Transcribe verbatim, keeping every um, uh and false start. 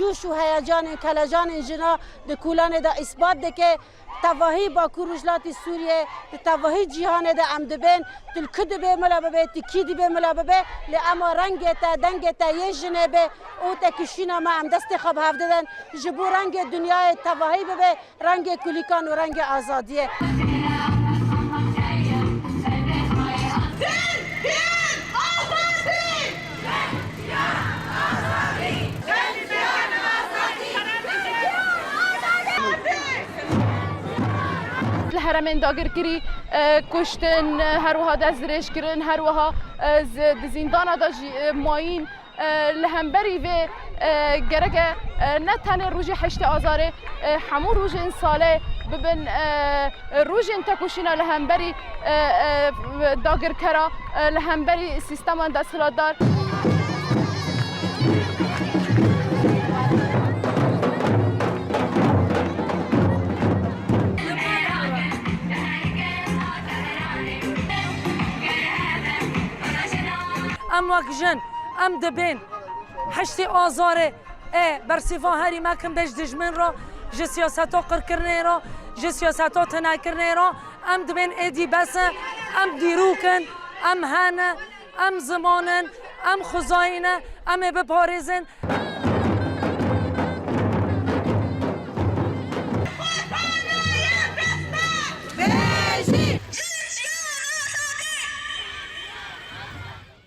Û heyecanên, kelecanên jina di kûlanê de îsbat dike. Tevahî Bakur Rojhilatî Sûriyê, di tevahî cîhanê de em dibên, tu li ku dibê mila bibê, tu kî dibê mila bibê, lê ema rengê te, dengê te yê jinê bê û tekişîna me em destê xwe bi hev didin, ji bo rengê dinyayê tevahî bibe, rengê kulîkan û rengê azadiyê. Li herêmên dagirkirî, e, kuştin, e, her wiha destdirêjkirin, her wiha, e, zi-, di zîndana de jî, e, mayîn, e, li hemberî vê, e, gereke, e, ne tenê rojê heştê Azarê, e, hemû rojên salê bibin, e, rojên tekoşîna li hemberî, e, e, dagirkera, e, li hemberî sîsteman desthilatdar. Em wek jin, em dibên heştê Azarê, ê, bersîva herî me kim be ji dijmin re, ji siyaseta qirkirinê re, ji siyaseta tunekirinê re, em dibên êdî bes e, em dîrok in, em hene, em ziman in, em xwezayî ne, em ê biparêzin,